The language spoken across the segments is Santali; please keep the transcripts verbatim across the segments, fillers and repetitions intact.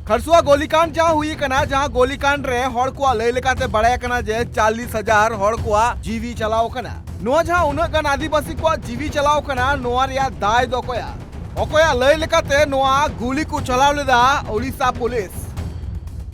ᱠᱷᱟᱨᱥᱩᱣᱟ ᱜᱳᱞᱤᱠᱟᱱᱰ ᱡᱟᱦᱟᱸ ᱦᱩᱭ ᱟᱠᱟᱱᱟ, ᱡᱟᱦᱟᱸ ᱜᱳᱞᱤᱠᱟᱱᱰ ᱨᱮ ᱦᱚᱲ ᱠᱚᱣᱟᱜ ᱞᱟᱹᱭ ᱞᱮᱠᱟᱛᱮ ᱵᱟᱲᱟᱭ ᱟᱠᱟᱱᱟ ᱡᱮ ᱪᱟᱞᱞᱤᱥ ᱦᱟᱡᱟᱨ ᱦᱚᱲ ᱠᱚᱣᱟᱜ ᱡᱤᱣᱤ ᱪᱟᱞᱟᱣ ᱟᱠᱟᱱᱟ᱾ ᱱᱚᱣᱟ ᱡᱟᱦᱟᱸ ᱩᱱᱟᱹᱜ ᱜᱟᱱ ᱟᱹᱫᱤᱵᱟᱹᱥᱤ ᱠᱚᱣᱟᱜ ᱡᱤᱣᱤ ᱪᱟᱞᱟᱣ ᱟᱠᱟᱱᱟ, ᱱᱚᱣᱟ ᱨᱮᱭᱟᱜ ᱫᱟᱭ ᱫᱚ ᱚᱠᱚᱭᱟᱜ? ᱚᱠᱚᱭᱟᱜ ᱞᱟᱹᱭ ᱞᱮᱠᱟᱛᱮ ᱱᱚᱣᱟ ᱜᱩᱞᱤ ᱠᱚ ᱪᱟᱞᱟᱣ ᱞᱮᱫᱟ ᱳᱰᱤᱥᱟ ᱯᱩᱞᱤᱥ?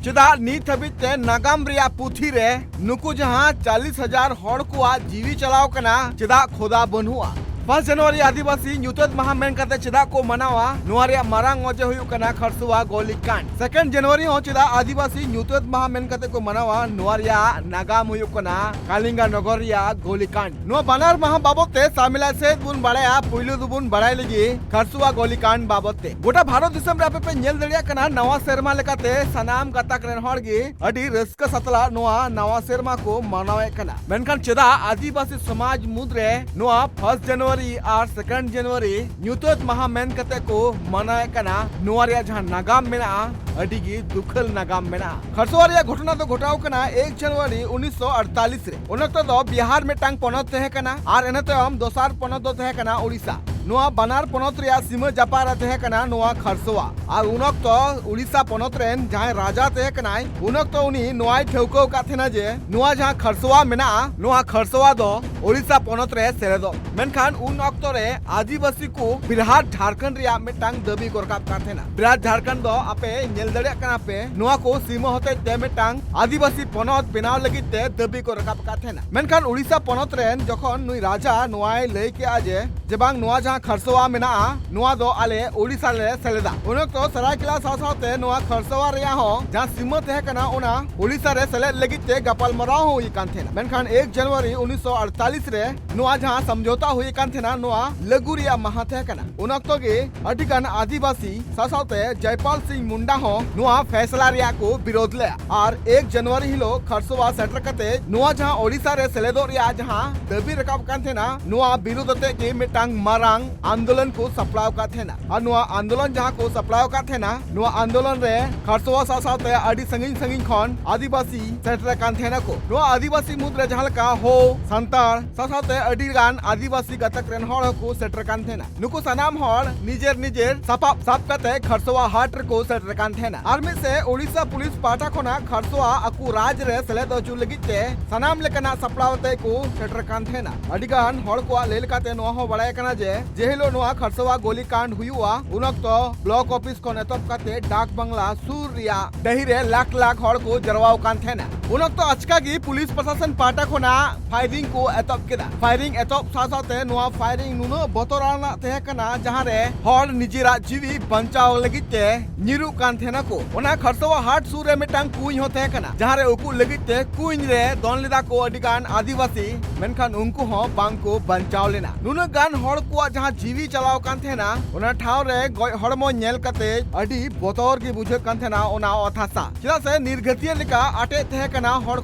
ᱪᱮᱫᱟᱜ ᱱᱤᱛ ᱦᱟᱹᱵᱤᱡ ᱛᱮ ᱱᱟᱜᱟᱢ ᱨᱮᱭᱟᱜ ᱯᱩᱛᱷᱤ ᱨᱮ ᱱᱩᱠᱩ ᱡᱟᱦᱟᱸ ᱪᱟᱞᱞᱤᱥ ᱦᱟᱡᱟᱨ ᱦᱚᱲ ᱠᱚᱣᱟᱜ ᱡᱤᱣᱤ ᱪᱟᱞᱟᱣ ᱠᱟᱱᱟ, ᱪᱮᱫᱟᱜ ᱠᱷᱚᱫᱟ ᱵᱟᱹᱱᱩᱜᱼᱟ? ᱯᱷᱟᱥᱴ ᱡᱟᱱᱩᱣᱟᱨᱤ ᱟᱹᱫᱤᱵᱟᱹᱥᱤ ᱧᱩᱛᱟᱹᱛ ᱢᱟᱦᱟ ᱢᱮᱱ ᱠᱟᱛᱮ ᱪᱮᱫᱟᱜ ᱠᱚ ᱢᱟᱱᱟᱣᱟ? ᱱᱚᱣᱟ ᱨᱮᱭᱟᱜ ᱢᱟᱨᱟᱝ ᱚᱡᱮ ᱦᱩᱭᱩᱜ ᱠᱟᱱᱟ ᱠᱷᱟᱨᱥᱩᱣᱟ ᱜᱳᱞᱤ ᱠᱟᱱᱰ᱾ ᱥᱮᱠᱮᱱᱰ ᱡᱟᱱᱩᱣᱟᱨᱤ ᱦᱚᱸ ᱪᱮᱫᱟᱜ ᱟᱹᱫᱤᱵᱟᱹᱥᱤ ᱧᱩᱛᱟᱹᱛ ᱢᱟᱦᱟ ᱢᱮᱱ ᱠᱟᱛᱮ ᱠᱚ ᱢᱟᱱᱟᱣᱟ? ᱱᱚᱣᱟ ᱨᱮᱭᱟᱜ ᱱᱟᱜᱟᱢ ᱦᱩᱭᱩᱜ ᱠᱟᱱᱟ ᱠᱟᱞᱤᱝᱜᱟ ᱱᱚᱜᱚᱨ ᱨᱮᱭᱟᱜ ᱜᱳᱞᱤ ᱠᱟᱱᱰ᱾ ᱱᱚᱣᱟ ᱵᱟᱱᱟᱨ ᱢᱟᱦᱟ ᱵᱟᱵᱚᱛ ᱛᱮ ᱥᱟᱢᱤᱞᱟ ᱥᱮᱫ ᱵᱚᱱ ᱵᱟᱲᱟᱭᱟ, ᱯᱩᱭᱞᱩ ᱫᱚᱵᱚᱱ ᱵᱟᱲᱟᱭ ᱞᱟᱹᱜᱤᱫ ᱠᱷᱟᱨᱥᱩᱣᱟ ᱜᱳᱞᱤ ᱠᱟᱱᱰ ᱵᱟᱵᱚᱛ ᱛᱮ᱾ ᱜᱚᱴᱟ ᱵᱷᱟᱨᱚᱛ ᱫᱤᱥᱚᱢ ᱨᱮ ᱟᱯᱮ ᱯᱮ ᱧᱮᱞ ᱫᱟᱲᱮᱭᱟᱜ ᱠᱟᱱᱟ, ᱱᱟᱣᱟ ᱥᱮᱨᱢᱟ ᱞᱮᱠᱟᱛᱮ ᱥᱟᱱᱟᱢ ᱜᱟᱛᱟᱠ ᱨᱮᱱ ᱦᱚᱲ ᱜᱮ ᱟᱹᱰᱤ ᱨᱟᱹᱥᱠᱟᱹ ᱥᱟᱛᱞᱟᱜ ᱱᱚᱣᱟ ᱱᱟᱣᱟ ᱥᱮᱨᱢᱟ ᱠᱚ ᱢᱟᱱᱟᱣᱮᱫ ᱠᱟᱱᱟ᱾ ᱢᱮᱱᱠᱷᱟᱱ ᱪᱮᱫᱟᱜ ᱟᱹᱫᱤᱵᱟᱹᱥᱤ ᱥᱚᱢᱟᱡᱽ ᱢᱩᱫᱽᱨᱮ ᱱᱚᱣᱟ ᱯᱷᱟᱥᱴ ᱡᱟᱱᱩᱣᱟᱨᱤ ᱟᱨ ᱥᱮᱠᱮᱱᱰ ᱡᱟᱱᱩᱣᱟᱨᱤ ᱧᱩᱛᱟᱹᱛ ᱢᱟᱦᱟ ᱢᱮᱱ ᱠᱟᱛᱮ ᱠᱚ ᱢᱟᱱᱟᱣᱮᱫ ᱠᱟᱱᱟ? ᱱᱚᱣᱟ ᱨᱮᱭᱟᱜ ᱡᱟᱦᱟᱸ ᱱᱟᱜᱟᱢ ᱢᱮᱱᱟᱜᱼᱟ, ᱟᱹᱰᱤ ᱜᱮ ᱫᱩᱠᱷᱟᱹᱞ ᱱᱟᱜᱟᱢ ᱢᱮᱱᱟᱜᱼᱟ᱾ ᱠᱷᱟᱨᱥᱚᱣᱟ ᱨᱮᱭᱟᱜ ᱜᱷᱚᱴᱚᱱᱟ ᱫᱚ ᱜᱷᱚᱴᱟᱣ ᱠᱟᱱᱟ ᱮᱠ ᱡᱟᱱᱩᱣᱟᱨᱤ ᱩᱱᱤᱥᱥᱚ ᱟᱴᱛᱟᱞᱤᱥ ᱨᱮ᱾ ᱩᱱ ᱚᱠᱛᱚ ᱫᱚ ᱵᱤᱦᱟᱨ ᱢᱤᱫᱴᱟᱝ ᱯᱚᱱᱚᱛ ᱛᱟᱦᱮᱸ ᱠᱟᱱᱟ ᱟᱨ ᱤᱱᱟᱹ ᱛᱟᱭᱚᱢ ᱫᱚᱥᱟᱨ ᱯᱚᱱᱚᱛ ᱫᱚ ᱛᱟᱦᱮᱸ ᱠᱟᱱᱟ ᱳᱰᱤᱥᱟ᱾ ᱱᱚᱣᱟ ᱵᱟᱱᱟᱨ ᱯᱚᱱᱚᱛ ᱨᱮᱭᱟᱜ ᱥᱤᱢᱟᱹ ᱡᱟᱯᱟᱜ ᱨᱮ ᱛᱟᱦᱮᱸ ᱠᱟᱱᱟ ᱱᱚᱣᱟ ᱠᱷᱟᱨᱥᱚᱣᱟ᱾ ᱟᱨ ᱩᱱ ᱚᱠᱛᱚ ᱳᱰᱤᱥᱟ ᱯᱚᱱᱚᱛ ᱨᱮᱱ ᱡᱟᱦᱟᱸᱭ ᱨᱟᱡᱟ ᱛᱟᱦᱮᱸ ᱠᱟᱱᱟᱭ, ᱩᱱ ᱚᱠᱛᱚ ᱩᱱᱤ ᱱᱚᱣᱟᱭ ᱴᱷᱟᱹᱣᱠᱟᱹ ᱟᱠᱟᱫ ᱛᱟᱦᱮᱱᱟ ᱡᱮ ᱱᱚᱣᱟ ᱡᱟᱦᱟᱸ ᱠᱷᱟᱨᱥᱚᱣᱟ ᱢᱮᱱᱟᱜᱼᱟ, ᱱᱚᱣᱟ ᱠᱷᱟᱨᱥᱚᱣᱟ ᱫᱚ ᱳᱰᱤᱥᱟ ᱯᱚᱱᱚᱛ ᱨᱮ ᱥᱮᱞᱮᱫᱚᱜ᱾ ᱢᱮᱱᱠᱷᱟᱱ ᱩᱱ ᱚᱠᱛᱚ ᱨᱮ ᱟᱹᱫᱤᱵᱟᱹᱥᱤ ᱠᱚ ᱵᱤᱨᱦᱟᱴ ᱡᱷᱟᱲᱠᱷᱚᱸᱰ ᱨᱮᱭᱟᱜ ᱢᱤᱫᱴᱟᱝ ᱫᱟᱹᱵᱤ ᱠᱚ ᱨᱟᱠᱟᱵ ᱠᱟᱱ ᱛᱟᱦᱮᱱᱟ᱾ ᱵᱤᱨᱦᱟᱴ ᱡᱷᱟᱲᱠᱷᱚᱸᱰ ᱫᱚ ᱟᱯᱮ ᱧᱮᱞ ᱫᱟᱲᱮᱭᱟᱜ ᱠᱟᱱᱟ ᱯᱮ, ᱱᱚᱣᱟ ᱠᱚ ᱥᱤᱢᱟᱹ ᱦᱚᱛᱮᱡ ᱛᱮ ᱢᱤᱫᱴᱟᱝ ᱟᱹᱫᱤᱵᱟᱹᱥᱤ ᱯᱚᱱᱚᱛ ᱵᱮᱱᱟᱣ ᱞᱟᱹᱜᱤᱫ ᱛᱮ ᱫᱟᱹᱵᱤ ᱠᱚ ᱨᱟᱠᱟᱵ ᱟᱠᱟᱫ ᱛᱟᱦᱮᱱᱟ᱾ ᱢᱮᱱᱠᱷᱟᱱ ᱳᱰᱤᱥᱟ ᱯᱚᱱᱚᱛ ᱨᱮᱱ ᱡᱚᱠᱷᱚᱱ ᱱᱩᱭ ᱨᱟᱡᱟ ᱱᱚᱣᱟᱭ ᱞᱟᱹᱭ ᱠᱮᱜᱼᱟ ᱡᱮ, ᱡᱮ ᱵᱟᱝ, ᱱᱚᱣᱟ ᱡᱟᱦᱟᱸ ᱠᱷᱟᱨᱥᱚᱣᱟ ᱢᱮᱱᱟᱜᱼᱟ, ᱱᱚᱣᱟ ᱫᱚ ᱟᱞᱮ ᱳᱰᱤᱥᱟ ᱞᱮ ᱥᱮᱞᱮᱫᱟ᱾ ᱩᱱ ᱚᱠᱛᱚ ᱥᱟᱨᱟᱭᱠᱮᱞᱟ ᱥᱟᱶ ᱥᱟᱶᱛᱮ ᱱᱚᱣᱟ ᱠᱷᱟᱨᱥᱚᱣᱟ ᱨᱮᱭᱟᱜ ᱦᱚᱸ ᱡᱟᱦᱟᱸ ᱥᱤᱢᱟᱹ ᱛᱟᱦᱮᱸ ᱠᱟᱱᱟ, ᱚᱱᱟ ᱳᱰᱤᱥᱟ ᱨᱮ ᱥᱮᱞᱮᱫ ᱞᱟᱹᱜᱤᱫ ᱛᱮ ᱜᱟᱯᱟᱞᱢᱟᱨᱟᱣ ᱦᱚᱸ ᱦᱩᱭ ᱠᱟᱱ ᱛᱟᱦᱮᱱᱟ᱾ ᱢᱮᱱᱠᱷᱟᱱ ᱮᱠ ᱡᱟᱱᱩᱣᱟᱨᱤ ᱩᱱᱤᱥᱥᱚ ᱟᱴᱛᱟᱞᱤᱥ ᱨᱮ ᱱᱚᱣᱟ ᱡᱟᱦᱟᱸ ᱥᱚᱢᱡᱷᱚᱛᱟ ᱦᱩᱭ ᱠᱟᱱ ᱛᱟᱦᱮᱱᱟ, ᱱᱚᱣᱟ ᱞᱟᱹᱜᱩ ᱨᱮᱭᱟᱜ ᱢᱟᱦᱟ ᱛᱟᱦᱮᱸ ᱠᱟᱱᱟ᱾ ᱩᱱ ᱚᱠᱛᱚ ᱜᱮ ᱟᱹᱰᱤ ᱜᱟᱱ ᱟᱹᱫᱤᱵᱟᱹᱥᱤ ᱥᱟᱶ ᱥᱟᱶᱛᱮ ᱡᱚᱭᱯᱟᱞ ᱥᱤᱝ ᱢᱩᱱᱰᱟ ᱦᱚᱸ ᱱᱚᱣᱟ ᱯᱷᱮᱥᱞᱟ ᱨᱮᱭᱟᱜ ᱠᱚ ᱵᱤᱨᱳᱫ ᱞᱮᱫᱼᱟ᱾ ᱟᱨ ᱮᱠ ᱡᱟᱱᱩᱣᱟᱨᱤ ᱦᱤᱞᱳᱜ ᱠᱷᱟᱨᱥᱚᱣᱟ ᱥᱮᱴᱮᱨ ᱠᱟᱛᱮ ᱱᱚᱣᱟ ᱡᱟᱦᱟᱸ ᱳᱰᱤᱥᱟ ᱨᱮ ᱥᱮᱞᱮᱫᱚᱜ ᱨᱮᱭᱟᱜ ᱡᱟᱦᱟᱸ ᱫᱟᱹᱵᱤ ᱨᱟᱠᱟᱵ ᱠᱟᱱ ᱛᱟᱦᱮᱱᱟ, ᱱᱚᱣᱟ ᱵᱤᱨᱳᱫ ᱟᱛᱮ ᱜᱮ ᱢᱤᱫᱴᱟᱝ ᱢᱟᱨᱟᱝ ᱟᱱᱫᱳᱞᱚᱱ ᱠᱚ ᱥᱟᱯᱲᱟᱣ ᱟᱠᱟᱫ ᱛᱟᱦᱮᱱᱟ᱾ ᱟᱨ ᱱᱚᱣᱟ ᱟᱱᱫᱳᱞᱚᱱ ᱡᱟᱦᱟᱸ ᱠᱚ ᱥᱟᱯᱲᱟᱣ ᱟᱠᱟᱫ ᱛᱟᱦᱮᱱᱟ, ᱱᱚᱣᱟ ᱟᱱᱫᱳᱞᱚᱱ ᱨᱮ ᱠᱷᱟᱨᱥᱚᱣᱟ ᱥᱟᱶ ᱥᱟᱶᱛᱮ ᱟᱹᱰᱤ ᱥᱟᱺᱜᱤᱧ ᱥᱟᱺᱜᱤᱧ ᱠᱷᱚᱱ ᱟᱹᱫᱤᱵᱟᱹᱥᱤ ᱥᱮᱴᱮᱨ ᱟᱠᱟᱱ ᱛᱟᱦᱮᱱᱟ ᱠᱚ᱾ ᱱᱚᱣᱟ ᱟᱹᱫᱤᱵᱟᱹᱥᱤ ᱢᱩᱫᱽᱨᱮ ᱡᱟᱦᱟᱸ ᱞᱮᱠᱟ ᱦᱳ, ᱥᱟᱱᱛᱟᱲ ᱥᱟᱶ ᱥᱟᱶᱛᱮ ᱟᱹᱰᱤ ᱜᱟᱱ ᱟᱹᱫᱤᱵᱟᱹᱥᱤ ᱜᱟᱛᱟᱠ ᱨᱮᱱ ᱦᱚᱲ ᱦᱚᱸᱠᱚ ᱥᱮᱴᱮᱨ ᱟᱠᱟᱱ ᱛᱟᱦᱮᱱᱟ᱾ ᱱᱩᱠᱩ ᱥᱟᱱᱟᱢ ᱦᱚᱲ ᱱᱤᱡᱮᱨ ᱱᱤᱡᱮᱨ ᱥᱟᱯᱟᱵ ᱥᱟᱵ ᱠᱟᱛᱮ ᱠᱷᱟᱨᱥᱚᱣᱟ ᱦᱟᱴ ᱨᱮᱠᱚ ᱥᱮᱴᱮᱨ ᱟᱠᱟᱱ ᱛᱟᱦᱮᱱᱟ᱾ ᱟᱨ ᱢᱤᱫ ᱥᱮ ᱳᱰᱤᱥᱟ ᱯᱩᱞᱤᱥ ᱯᱟᱦᱴᱟ ᱠᱷᱚᱱᱟᱜ ᱠᱷᱟᱨᱥᱚᱣᱟ ᱟᱠᱚ ᱨᱟᱡᱽ ᱨᱮ ᱥᱮᱞᱮᱫ ᱦᱚᱪᱚ ᱞᱟᱹᱜᱤᱫ ᱛᱮ ᱥᱟᱱᱟᱢ ᱞᱮᱠᱟᱱᱟᱜ ᱥᱟᱯᱲᱟᱣ ᱟᱛᱮ ᱠᱚ ᱥᱮᱴᱮᱨ ᱟᱠᱟᱱ ᱛᱟᱦᱮᱱᱟ᱾ ᱟᱹᱰᱤ ᱜᱟᱱ ᱦᱚᱲ ᱠᱚᱣᱟᱜ ᱞᱟᱹᱭ ᱞᱮᱠᱟᱛᱮ ᱱᱚᱣᱟ ᱦᱚᱸ ᱵᱟᱲᱟᱭ ᱠᱟᱱᱟ ᱡᱮ, ᱡᱮ ᱦᱤᱞᱳᱜ ᱱᱚᱣᱟ ᱠᱷᱟᱨᱥᱚᱣᱟ ᱜᱳᱞᱤ ᱠᱟᱱᱰ ᱦᱩᱭᱩᱜᱼᱟ, ᱩᱱ ᱚᱠᱛᱚ ᱵᱞᱚᱠ ᱚᱯᱷᱤᱥ ᱠᱷᱚᱱ ᱮᱛᱚᱦᱚᱵ ᱠᱟᱛᱮ ᱰᱟᱠ ᱵᱟᱝᱞᱟ ᱥᱩᱨ ᱨᱮᱭᱟᱜ ᱰᱟᱹᱦᱤ ᱨᱮ ᱞᱟᱠᱷ ᱞᱟᱠᱷ ᱦᱚᱲ ᱠᱚ ᱡᱟᱨᱣᱟ ᱟᱠᱟᱱ ᱛᱟᱦᱮᱱᱟ᱾ ᱩᱱ ᱚᱠᱛᱚ ᱟᱪᱠᱟ ᱜᱮ ᱯᱩᱞᱤᱥ ᱯᱨᱚᱥᱟᱥᱚᱱ ᱯᱟᱦᱴᱟ ᱠᱷᱚᱱᱟᱜ ᱯᱷᱟᱭᱨᱤᱝ ᱠᱚ ᱮᱛᱚᱦᱚᱵ ᱠᱮᱫᱟ᱾ ᱯᱷᱟᱭᱨᱤᱝ ᱮᱛᱚᱦᱚᱵ ᱥᱟᱶ ᱥᱟᱶᱛᱮ ᱱᱚᱣᱟ ᱯᱷᱟᱭᱨᱤᱝ ᱱᱩᱱᱟᱹᱜ ᱵᱚᱛᱚᱨᱟᱱᱟᱜ ᱛᱟᱦᱮᱸ ᱠᱟᱱᱟ, ᱡᱟᱦᱟᱸ ᱨᱮ ᱦᱚᱲ ᱱᱤᱡᱮᱨᱟᱜ ᱡᱤᱣᱤ ᱵᱟᱧᱪᱟᱣ ᱞᱟᱹᱜᱤᱫ ᱛᱮ ᱧᱤᱨᱩᱜ ᱠᱟᱱ ᱛᱟᱦᱮᱱᱟ ᱠᱚ᱾ ᱚᱱᱟ ᱠᱷᱟᱨᱥᱚᱣᱟ ᱦᱟᱴ ᱥᱩᱨ ᱨᱮ ᱢᱤᱫᱴᱟᱝ ᱠᱩᱧ ᱦᱚᱸ ᱛᱟᱦᱮᱸ ᱠᱟᱱᱟ, ᱡᱟᱦᱟᱸ ᱨᱮ ᱩᱠᱩ ᱞᱟᱹᱜᱤᱫ ᱛᱮ ᱠᱩᱧ ᱨᱮ ᱫᱚᱱ ᱞᱮᱫᱟ ᱠᱚ ᱟᱹᱰᱤ ᱜᱟᱱ ᱟᱹᱫᱤᱵᱟᱹᱥᱤ, ᱢᱮᱱᱠᱷᱟᱱ ᱩᱱᱠᱩ ᱦᱚᱸ ᱵᱟᱝ ᱠᱚ ᱵᱟᱧᱪᱟᱣ ᱞᱮᱱᱟ᱾ ᱱᱩᱱᱟᱹᱜ ᱜᱟᱱ ᱦᱚᱲ ᱠᱚᱣᱟᱜ ᱡᱟᱦᱟᱸ ᱡᱤᱣᱤ ᱪᱟᱞᱟᱣ ᱠᱟᱱ ᱛᱟᱦᱮᱱᱟ, ᱚᱱᱟ ᱴᱷᱟᱶ ᱨᱮ ᱜᱚᱡ ᱦᱚᱲᱢᱚ ᱧᱮᱞ ᱠᱟᱛᱮ ᱟᱹᱰᱤ ᱵᱚᱛᱚᱨ ᱜᱮ ᱵᱩᱡᱷᱟᱹᱜ ᱠᱟᱱ ᱛᱟᱦᱮᱱᱟ ᱚᱱᱟ ᱚᱛ ᱦᱟᱥᱟ᱾ ᱪᱮᱫᱟᱜ ᱥᱮ ᱱᱤᱨᱜᱷᱟᱹᱛᱤᱭᱟᱹ ᱞᱮᱠᱟ ᱟᱴᱮᱫ ᱛᱟᱦᱮᱸ ᱠᱟᱱᱟ ᱦᱚᱲ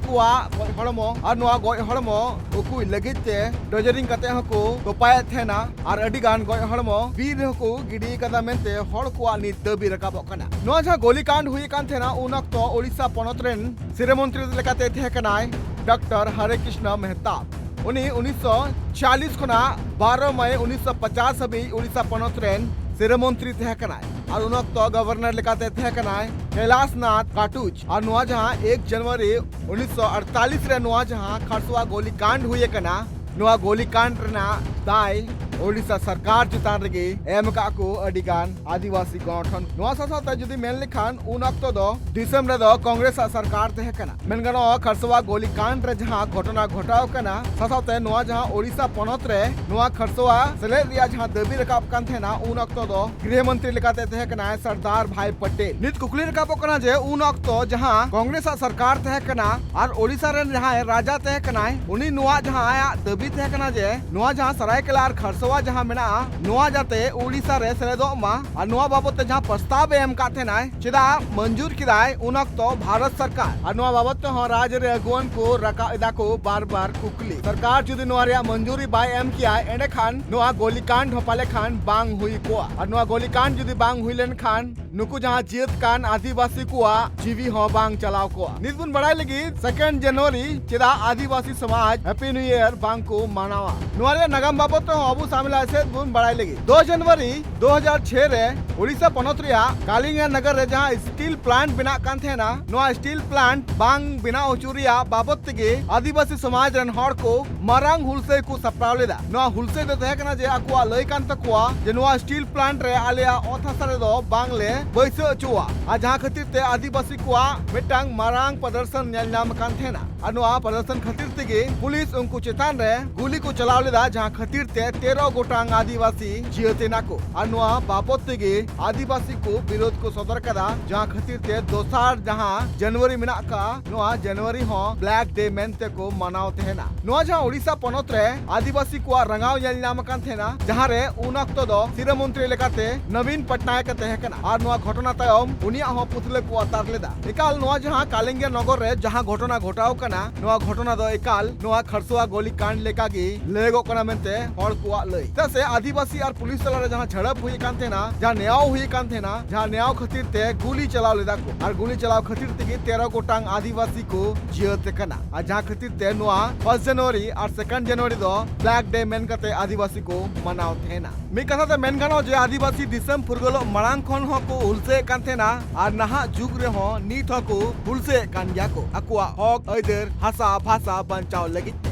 ᱠᱚᱣᱟᱜ ᱜᱚᱡ ᱦᱚᱲᱢᱚ, ᱟᱨ ᱱᱚᱣᱟ ᱜᱚᱡ ᱦᱚᱲᱢᱚ ᱩᱠᱩᱭ ᱞᱟᱹᱜᱤᱫ ᱛᱮ ᱰᱚᱡᱟᱨᱤᱝ ᱠᱟᱛᱮ ᱦᱚᱸᱠᱚ ᱛᱚᱯᱟᱭᱮᱫ ᱛᱟᱦᱮᱱᱟ, ᱟᱨ ᱟᱹᱰᱤ ᱜᱟᱱ ᱜᱚᱡ ᱦᱚᱲᱢᱚ ᱵᱤᱨ ᱨᱮᱦᱚᱸ ᱠᱚ ᱜᱤᱰᱤ ᱠᱟᱫᱟ ᱢᱮᱱᱛᱮ ᱦᱚᱲ ᱠᱚᱣᱟᱜ ᱱᱤᱛ ᱫᱟᱹᱵᱤ ᱨᱟᱠᱟᱵᱚᱜ ᱠᱟᱱᱟ᱾ ᱱᱚᱣᱟ ᱡᱟᱦᱟᱸ ᱜᱳᱞᱤ ᱠᱟᱱᱰ ᱦᱩᱭ ᱟᱠᱟᱱ ᱛᱟᱦᱮᱱᱟ, ᱩᱱ ᱚᱠᱛᱚ ᱳᱰᱤᱥᱟ ᱯᱚᱱᱚᱛ ᱨᱮᱱ ᱥᱤᱨᱟᱹ ᱢᱚᱱᱛᱨᱤ ᱞᱮᱠᱟᱛᱮ ᱛᱟᱦᱮᱸ ᱠᱟᱱᱟᱭ ᱰᱚᱠᱴᱚᱨ ᱦᱟᱨᱮ ᱠᱨᱤᱥᱱᱚ ᱢᱮᱦᱛᱟᱵ᱾ ᱩᱱᱤ ᱩᱱᱤᱥᱥᱚ ᱪᱷᱤᱭᱟᱞᱤᱥ ᱠᱷᱚᱱᱟᱜ ᱵᱟᱨᱚ ᱢᱟᱭ ᱩᱱᱤᱥᱥᱚ ᱯᱚᱪᱟᱥ ᱦᱟᱹᱵᱤᱡ ᱳᱰᱤᱥᱟ ᱯᱚᱱᱚᱛ ᱨᱮᱱ ᱥᱤᱨᱟᱹ ᱢᱚᱱᱛᱨᱤ ᱛᱟᱦᱮᱸ ᱠᱟᱱᱟᱭ᱾ ᱟᱨ ᱩᱱ ᱚᱠᱛᱚ ᱜᱚᱵᱷᱚᱨᱱᱚᱨ ᱞᱮᱠᱟᱛᱮ ᱛᱟᱦᱮᱸ ᱠᱟᱱᱟᱭ ᱠᱮᱞᱟᱥᱱᱟᱛᱷ ᱠᱟᱴᱩᱡ᱾ ᱟᱨ ᱱᱚᱣᱟ ᱡᱟᱦᱟᱸ ᱮᱠ ᱡᱟᱱᱩᱣᱟᱨᱤ ᱩᱱᱤᱥᱥᱚ ᱟᱴᱛᱟᱞᱤᱥ ᱨᱮ ᱱᱚᱣᱟ ᱡᱟᱦᱟᱸ ᱠᱷᱟᱨᱥᱚᱣᱟ ᱜᱳᱞᱤ ᱠᱟᱱᱰ ᱦᱩᱭ ᱟᱠᱟᱱᱟ, ᱱᱚᱣᱟ ᱜᱳᱞᱤ ᱠᱟᱱᱰ ᱨᱮᱱᱟᱜ ᱫᱟᱭ ᱳᱰᱤᱥᱟ ᱥᱚᱨᱠᱟᱨ ᱪᱮᱛᱟᱱ ᱨᱮᱜᱮ ᱮᱢ ᱟᱠᱟᱫ ᱠᱚ ᱟᱹᱰᱤ ᱜᱟᱱ ᱟᱹᱫᱤᱵᱟᱹᱥᱤ ᱜᱚᱱᱚᱴᱷᱚᱱ᱾ ᱱᱚᱣᱟ ᱥᱟᱶ ᱥᱟᱶᱛᱮ ᱡᱩᱫᱤ ᱢᱮᱱ ᱞᱮᱠᱷᱟᱱ, ᱩᱱ ᱚᱠᱛᱚ ᱫᱚ ᱫᱤᱥᱚᱢ ᱨᱮᱫᱚ ᱠᱚᱝᱜᱨᱮᱥ ᱟᱜ ᱥᱚᱨᱠᱟᱨ ᱛᱟᱦᱮᱸ ᱠᱟᱱᱟ᱾ ᱢᱮᱱ ᱜᱟᱱᱚᱜᱼᱟ, ᱠᱷᱟᱨᱥᱚᱣᱟ ᱜᱳᱞᱤ ᱠᱟᱱᱰ ᱨᱮ ᱡᱟᱦᱟᱸ ᱜᱷᱚᱴᱚᱱᱟ ᱜᱷᱚᱴᱟᱣ ᱠᱟᱱᱟ, ᱥᱟᱶ ᱥᱟᱶᱛᱮ ᱱᱚᱣᱟ ᱡᱟᱦᱟᱸ ᱳᱰᱤᱥᱟ ᱯᱚᱱᱚᱛ ᱨᱮ ᱱᱚᱣᱟ ᱠᱷᱟᱨᱥᱚᱣᱟ ᱥᱮᱞᱮᱫ ᱨᱮᱭᱟᱜ ᱡᱟᱦᱟᱸ ᱫᱟᱹᱵᱤ ᱨᱟᱠᱟᱵ ᱠᱟᱱ ᱛᱟᱦᱮᱱᱟ, ᱩᱱ ᱚᱠᱛᱚ ᱫᱚ ᱜᱨᱤᱦᱚ ᱢᱚᱱᱛᱨᱤ ᱞᱮᱠᱟᱛᱮ ᱛᱟᱦᱮᱸ ᱠᱟᱱᱟᱭ ᱥᱚᱨᱫᱟᱨ ᱵᱷᱟᱭ ᱯᱟᱴᱮᱞ᱾ ᱱᱤᱛ ᱠᱩᱠᱞᱤ ᱨᱟᱠᱟᱵᱚᱜ ᱠᱟᱱᱟ ᱡᱮ ᱩᱱ ᱚᱠᱛᱚ ᱡᱟᱦᱟᱸ ᱠᱚᱝᱜᱨᱮᱥ ᱟᱜ ᱥᱚᱨᱠᱟᱨ ᱛᱟᱦᱮᱸ ᱠᱟᱱᱟ ᱟᱨ ᱳᱰᱤᱥᱟ ᱨᱮᱱ ᱡᱟᱦᱟᱸᱭ ᱨᱟᱡᱟ ᱛᱟᱦᱮᱸ ᱠᱟᱱᱟᱭ, ᱩᱱᱤ ᱱᱚᱣᱟ ᱡᱟᱦᱟᱸ ᱟᱭᱟᱜ ᱫᱟᱹᱵᱤ ᱛᱟᱦᱮᱸ ᱠᱟᱱᱟ ᱡᱮ ᱱᱚᱣᱟ ᱡᱟᱦᱟᱸ ᱥᱟᱨᱟᱭᱠᱮᱞᱟ ᱟᱨ ᱠᱷᱟᱨᱥᱚᱣᱟ ᱠᱚᱣᱟ ᱡᱟᱦᱟᱸ ᱢᱮᱱᱟᱜᱼᱟ, ᱱᱚᱣᱟ ᱡᱟᱛᱮ ᱳᱰᱤᱥᱟ ᱨᱮ ᱥᱮᱞᱮᱫᱚᱜ ᱢᱟ ᱟᱨ ᱱᱚᱣᱟ ᱵᱟᱵᱚᱫ ᱛᱮ ᱡᱟᱦᱟᱸ ᱯᱨᱚᱥᱛᱟᱵ ᱮ ᱮᱢ ᱠᱟᱫ ᱛᱟᱦᱮᱱᱟᱭ, ᱪᱮᱫᱟᱜ ᱢᱚᱧᱡᱩᱨ ᱠᱮᱫᱟᱭ ᱩᱱ ᱚᱠᱛᱚ ᱵᱷᱟᱨᱚᱛ ᱥᱚᱨᱠᱟᱨ? ᱟᱨ ᱱᱚᱣᱟ ᱵᱟᱵᱚᱫ ᱛᱮᱦᱚᱸ ᱨᱟᱡᱽ ᱨᱮ ᱟᱹᱜᱩᱣᱟᱹᱱ ᱠᱚ ᱨᱟᱠᱟᱵ ᱮᱫᱟ ᱠᱚ ᱵᱟᱨ ᱵᱟᱨ ᱠᱩᱠᱞᱤ᱾ ᱥᱚᱨᱠᱟᱨ ᱡᱩᱫᱤ ᱱᱚᱣᱟ ᱨᱮᱭᱟᱜ ᱢᱚᱧᱡᱩᱨᱤ ᱵᱟᱭ ᱮᱢ ᱠᱮᱭᱟ, ᱮᱸᱰᱮᱠᱷᱟᱱ ᱱᱚᱣᱟ ᱜᱚᱞᱤᱠᱟᱱᱰ ᱦᱚᱸ ᱯᱟᱞᱮ ᱠᱷᱟᱱ ᱵᱟᱝ ᱦᱩᱭ ᱠᱚᱜᱼᱟ᱾ ᱟᱨ ᱱᱚᱣᱟ ᱜᱚᱞᱤᱠᱟᱱᱰ ᱡᱩᱫᱤ ᱵᱟᱝ ᱦᱩᱭ ᱞᱮᱱᱠᱷᱟᱱ ᱱᱩᱠᱩ ᱡᱟᱦᱟᱸ ᱡᱤᱭᱟᱹᱛ ᱠᱟᱱ ᱟᱹᱫᱤᱵᱟᱹᱥᱤ ᱠᱚᱣᱟᱜ ᱡᱤᱣᱤ ᱦᱚᱸ ᱵᱟᱝ ᱪᱟᱞᱟᱣ ᱠᱚᱜᱼᱟ᱾ ᱱᱤᱛ ᱵᱚᱱ ᱵᱟᱲᱟᱭ ᱞᱟᱹᱜᱤᱫ, ᱥᱮᱠᱮᱱᱰ ᱡᱟᱱᱩᱣᱟᱨᱤ ᱪᱮᱫᱟᱜ ᱟᱹᱫᱤᱵᱟᱹᱥᱤ ᱥᱚᱢᱟᱡᱽ ᱦᱮᱯᱤ ᱱᱤᱭᱩ ᱤᱭᱟᱨ ᱵᱟᱝ ᱠᱚ ᱢᱟᱱᱟᱣᱟ? ᱱᱚᱣᱟ ᱨᱮᱭᱟᱜ ᱱᱟᱜᱟᱢ ᱵᱟᱵᱚᱫ ᱛᱮᱦᱚᱸ ᱟᱵᱚ ᱥᱟᱢᱤᱞᱟ ᱥᱮᱫ ᱵᱚᱱ ᱵᱟᱲᱟᱭ ᱞᱟᱹᱜᱤᱫ, ᱫᱚᱥ ᱡᱟᱱᱩᱣᱟᱨᱤ ᱫᱩ ᱦᱟᱡᱟᱨ ᱪᱷᱚᱭ ᱨᱮ ᱳᱰᱤᱥᱟ ᱯᱚᱱᱚᱛ ᱨᱮᱭᱟᱜ ᱠᱟᱞᱤᱝᱜᱟ ᱱᱚᱜᱚᱨ ᱨᱮ ᱡᱟᱦᱟᱸ ᱥᱴᱤᱞ ᱯᱞᱟᱱᱴ ᱵᱮᱱᱟᱜ ᱠᱟᱱ ᱛᱟᱦᱮᱱᱟ, ᱱᱚᱣᱟ ᱥᱴᱤᱞ ᱯᱞᱟᱱᱴ ᱵᱟᱝ ᱵᱮᱱᱟᱣ ᱦᱚᱪᱚ ᱨᱮᱭᱟᱜ ᱵᱟᱵᱚᱫ ᱛᱮᱜᱮ ᱟᱹᱫᱤᱵᱟᱹᱥᱤ ᱥᱚᱢᱟᱡᱽ ᱨᱮᱱ ᱦᱚᱲ ᱠᱚ ᱢᱟᱨᱟᱝ ᱦᱩᱞᱥᱟᱹᱭ ᱠᱚ ᱥᱟᱯᱲᱟᱣ ᱞᱮᱫᱟ᱾ ᱱᱚᱣᱟ ᱦᱩᱞᱥᱟᱹᱭ ᱫᱚ ᱛᱟᱦᱮᱸ ᱠᱟᱱᱟ ᱡᱮ ᱟᱠᱚᱣᱟᱜ ᱞᱟᱹᱭ ᱠᱟᱱ ᱛᱟᱠᱚᱣᱟ ᱡᱮ ᱱᱚᱣᱟ ᱥᱴᱤᱞ ᱯᱞᱟᱱᱴ ᱨᱮ ᱟᱞᱮᱭᱟᱜ ᱚᱛ ᱦᱟᱥᱟ ᱨᱮᱫᱚ ᱵᱟᱝᱞᱮ ᱵᱟᱹᱭᱥᱟᱹᱣ ᱦᱚᱪᱚᱣᱟᱜ, ᱟᱨ ᱡᱟᱦᱟᱸ ᱠᱷᱟᱹᱛᱤᱨ ᱛᱮ ᱟᱹᱫᱤᱵᱟᱹᱥᱤ ᱠᱚᱣᱟᱜ ᱢᱤᱫᱴᱟᱝ ᱢᱟᱨᱟᱝ ᱯᱨᱚᱫᱚᱨᱥᱚᱱ ᱧᱮᱞ ᱧᱟᱢ ᱠᱟᱱ ᱛᱟᱦᱮᱱᱟ᱾ ᱟᱨ ᱱᱚᱣᱟ ᱯᱨᱚᱫᱚᱨᱥᱚᱱ ᱠᱷᱟᱹᱛᱤᱨ ᱛᱮᱜᱮ ᱯᱩᱞᱤᱥ ᱩᱱᱠᱩ ᱪᱮᱛᱟᱱ ᱨᱮ ᱜᱩᱞᱤ ᱠᱚ ᱪᱟᱞᱟᱣ ᱞᱮᱫᱟ, ᱡᱟᱦᱟᱸ ᱠᱷᱟᱹᱛᱤᱨ ᱛᱮ ᱛᱮᱨᱚ ᱜᱚᱴᱟᱝ ᱟᱹᱫᱤᱵᱟᱹᱥᱤ ᱡᱤᱭᱟᱹᱛ ᱮᱱᱟ ᱠᱚ᱾ ᱟᱨ ᱱᱚᱣᱟ ᱵᱟᱵᱚᱫ ᱛᱮᱜᱮ ᱟᱹᱫᱤᱵᱟᱹᱥᱤ ᱠᱚ ᱵᱤᱨᱳᱫ ᱠᱚ ᱥᱚᱫᱚᱨ ᱠᱟᱫᱟ, ᱡᱟᱦᱟᱸ ᱠᱷᱟᱹᱛᱤᱨ ᱛᱮ ᱫᱚᱥᱟᱨ ᱡᱟᱦᱟᱸ ᱡᱟᱱᱩᱣᱟᱨᱤ ᱢᱮᱱᱟᱜ ᱟᱠᱟᱫ, ᱱᱚᱣᱟ ᱡᱟᱱᱩᱣᱟᱨᱤ ᱦᱚᱸ ᱵᱞᱮᱠ ᱰᱮ ᱢᱮᱱᱛᱮ ᱠᱚ ᱢᱟᱱᱟᱣ ᱛᱟᱦᱮᱱᱟ᱾ ᱱᱚᱣᱟ ᱡᱟᱦᱟᱸ ᱳᱰᱤᱥᱟ ᱯᱚᱱᱚᱛ ᱨᱮ ᱟᱹᱫᱤᱵᱟᱹᱥᱤ ᱠᱚᱣᱟᱜ ᱨᱟᱸᱜᱟᱣ ᱧᱮᱞ ᱧᱟᱢ ᱟᱠᱟᱱ ᱛᱟᱦᱮᱱᱟ, ᱡᱟᱦᱟᱸ ᱨᱮ ᱩᱱ ᱚᱠᱛᱚ ᱫᱚ ᱥᱤᱨᱟᱹ ᱢᱚᱱᱛᱨᱤ ᱞᱮᱠᱟᱛᱮ ᱱᱚᱵᱤᱱ ᱯᱚᱴᱱᱟᱭᱮᱠ ᱮ ᱛᱟᱦᱮᱸ ᱠᱟᱱᱟ᱾ ᱟᱨ ᱱᱚᱣᱟ ᱜᱷᱚᱴᱚᱱᱟ ᱛᱟᱭᱚᱢ ᱩᱱᱤᱭᱟᱜ ᱦᱚᱸ ᱯᱩᱛᱞᱟᱹ ᱠᱚ ᱟᱛᱟᱨ ᱞᱮᱫᱟ᱾ ᱮᱠᱟᱞ ᱱᱚᱣᱟ ᱡᱟᱦᱟᱸ ᱠᱟᱞᱤᱝᱜᱟ ᱱᱚᱜᱚᱨ ᱨᱮ ᱡᱟᱦᱟᱸ ᱜᱷᱚᱴᱚᱱᱟ ᱜᱷᱚᱴᱟᱣ ᱠᱟᱱᱟ, ᱱᱚᱣᱟ ᱜᱷᱚᱴᱚᱱᱟ ᱫᱚ ᱮᱠᱟᱞ ᱱᱚᱣᱟ ᱠᱷᱟᱨᱥᱚᱣᱟ ᱜᱚᱞᱤ ᱠᱟᱱᱰ ᱞᱮᱠᱟᱜᱮ ᱞᱟᱹᱭᱚᱜᱚᱜ ᱠᱟᱱᱟ ᱢᱮᱱᱛᱮ ᱦᱚᱲ ᱠᱚᱣᱟᱜ ᱞᱟᱹᱭ᱾ ᱪᱮᱫᱟᱜ ᱥᱮ ᱟᱹᱫᱤᱵᱟᱹᱥᱤ ᱟᱨ ᱯᱩᱞᱤᱥ ᱛᱟᱞᱟᱨᱮ ᱡᱟᱦᱟᱸ ᱡᱷᱟᱲᱟᱯ ᱦᱩᱭ ᱟᱠᱟᱱ ᱛᱟᱦᱮᱱᱟ, ᱡᱟᱦᱟᱸ ᱱᱮᱭᱟᱣ ᱦᱩᱭ ᱟᱠᱟᱱ ᱛᱟᱦᱮᱱᱟ, ᱡᱟᱦᱟᱸ ᱱᱮᱭᱟᱣ ᱠᱷᱟᱹᱛᱤᱨ ᱛᱮ ᱜᱩᱞᱤ ᱪᱟᱞᱟᱣ ᱞᱮᱫᱟ ᱠᱚ, ᱟᱨ ᱜᱩᱞᱤ ᱪᱟᱞᱟᱣ ᱠᱷᱟᱹᱛᱤᱨ ᱛᱮᱜᱮ ᱛᱮᱨᱚ ᱜᱚᱴᱟᱝ ᱟᱹᱫᱤᱵᱟᱹᱥᱤ ᱠᱚ ᱡᱤᱭᱟᱹᱛ ᱟᱠᱟᱱᱟ᱾ ᱟᱨ ᱡᱟᱦᱟᱸ ᱠᱷᱟᱹᱛᱤᱨ ᱛᱮ ᱱᱚᱣᱟ ᱯᱷᱟᱨᱥᱴ ᱡᱟᱱᱩᱣᱟᱨᱤ ᱟᱨ ᱥᱮᱠᱮᱱᱰ ᱡᱟᱱᱩᱣᱟᱨᱤ ᱫᱚ ᱵᱞᱮᱠ ᱰᱮ ᱢᱮᱱ ᱠᱟᱛᱮ ᱟᱹᱫᱤᱵᱟᱹᱥᱤ ᱠᱚ ᱢᱟᱱᱟᱣ ᱛᱟᱦᱮᱱᱟ᱾ ᱢᱤᱫ ᱠᱟᱛᱷᱟ ᱛᱮ ᱢᱮᱱ ᱜᱟᱱᱚᱜᱼᱟ ᱡᱮ ᱟᱹᱫᱤᱵᱟᱹᱥᱤ ᱫᱤᱥᱚᱢ ᱯᱷᱩᱨᱜᱟᱹᱞᱚᱜ ᱢᱟᱲᱟᱝ ᱠᱷᱚᱱ ᱦᱚᱸ ᱠᱚ ᱦᱩᱞᱥᱟᱹᱭᱮᱫ ᱠᱟᱱ ᱛᱟᱦᱮᱱᱟ ᱟᱨ ᱱᱟᱦᱟᱜ ᱡᱩᱜᱽ ᱨᱮᱦᱚᱸ ᱱᱤᱛ ᱦᱚᱸᱠᱚ ᱦᱩᱞᱥᱟᱹᱭᱮᱫ ᱠᱟᱱ ᱜᱮᱭᱟ ᱠᱚ ᱟᱠᱚᱣᱟᱜ ᱦᱚᱠ ᱟᱹᱭᱫᱟᱹᱨ ᱦᱟᱥᱟ ᱵᱷᱟᱥᱟ ᱵᱟᱧᱪᱟᱣ ᱞᱟᱹᱜᱤᱫ ᱛᱮ᱾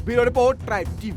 ᱵᱤᱭᱩᱨᱳ ᱨᱤᱯᱳᱨᱴ, ᱴᱨᱟᱭᱤᱵᱽ ᱴᱤᱵᱷᱤ᱾